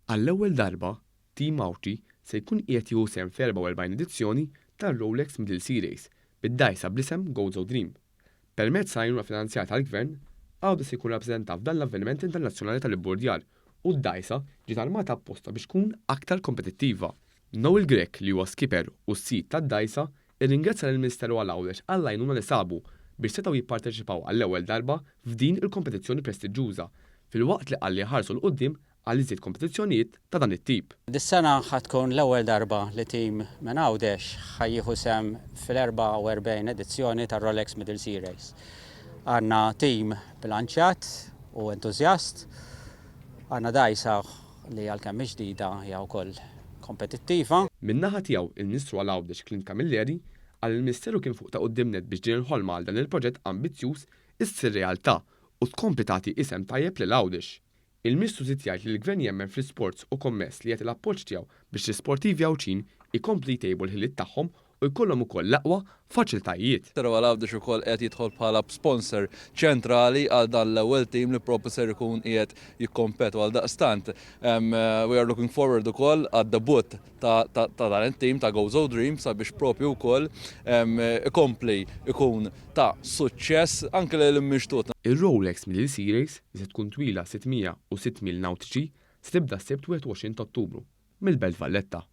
Għall-ewwel darba, Team Għawdxi se jkun qiegħed jieħu sehem fl-44 edizzjoni tar-Rolex Middle Sea Race bid-dgħajsa bl-isem Gozo Dream. Permezz ta' għajnuna finanzjarja tal-Gvern, Għawdex se jkun rappreżentat f'dan l-avveniment internazzjonali tal-ibburdjar u d-dgħajsa ġiet armata apposta biex tkun aktar kompetittiva. Noel Grech li huwa skipper u s-sid tad-dgħajsa irringrazzja lill-Ministeru għal Għawdex għall-għajnuna li sabu biex setgħu jipparteċipaw għall-ewwel darba f'din il-kompetizzjoni prestiġġuża filwaqt li qal li jħarsu 'l quddiem għal iżjed kompetizzjonijiet ta' dan it-tip. Dis-sena ħa tkun l-ewwel darba li tim minn Għawdex ħa jieħu sehem fil-44 edizzjoni tar-Rolex Middle Sea Race. Għandna tim bilanċjat u entużjast, għandna dgħajsa li għalkemm mhix ġdida hija wkoll kompetittiva. Min-naħa tiegħu, il-Ministru għal Għawdex Clint Camilleri qal li l-Ministeru kien fuq ta' quddiem nett biex din il-ħolma għal dan il-proġett ambizzjuż issir realtà u tkompli tagħti isem tajjeb lil Għawdex. Il-Ministru żied jgħid li l-Gvern jemmen fl-isports u kommess li jagħti l-appoġġ tiegħu biex l-isportivi Għawdxin ikomplu jtejbu l-ħiliet tagħhom u jkollhom ukoll l-aqwa faċiltajiet. Terwal Għawdex ukoll qiegħed jidħol bħala sponsor ċentrali għal dan l-ewwel tim li propju ser ikun qiegħed jikkompetu. Għaldaqstant, we are looking forward ukoll għad-debutt ta' dan it-tim ta' Gozo Dream sabiex propju wkoll ikompli jkun ta' suċċess anke lil mixtut. Ir-Rolex Middle Sea Race, li se tkun twila 606 mil nawtiċi, se tibda s-Sibt 21 ta' Ottubru, mill-Belt Valletta.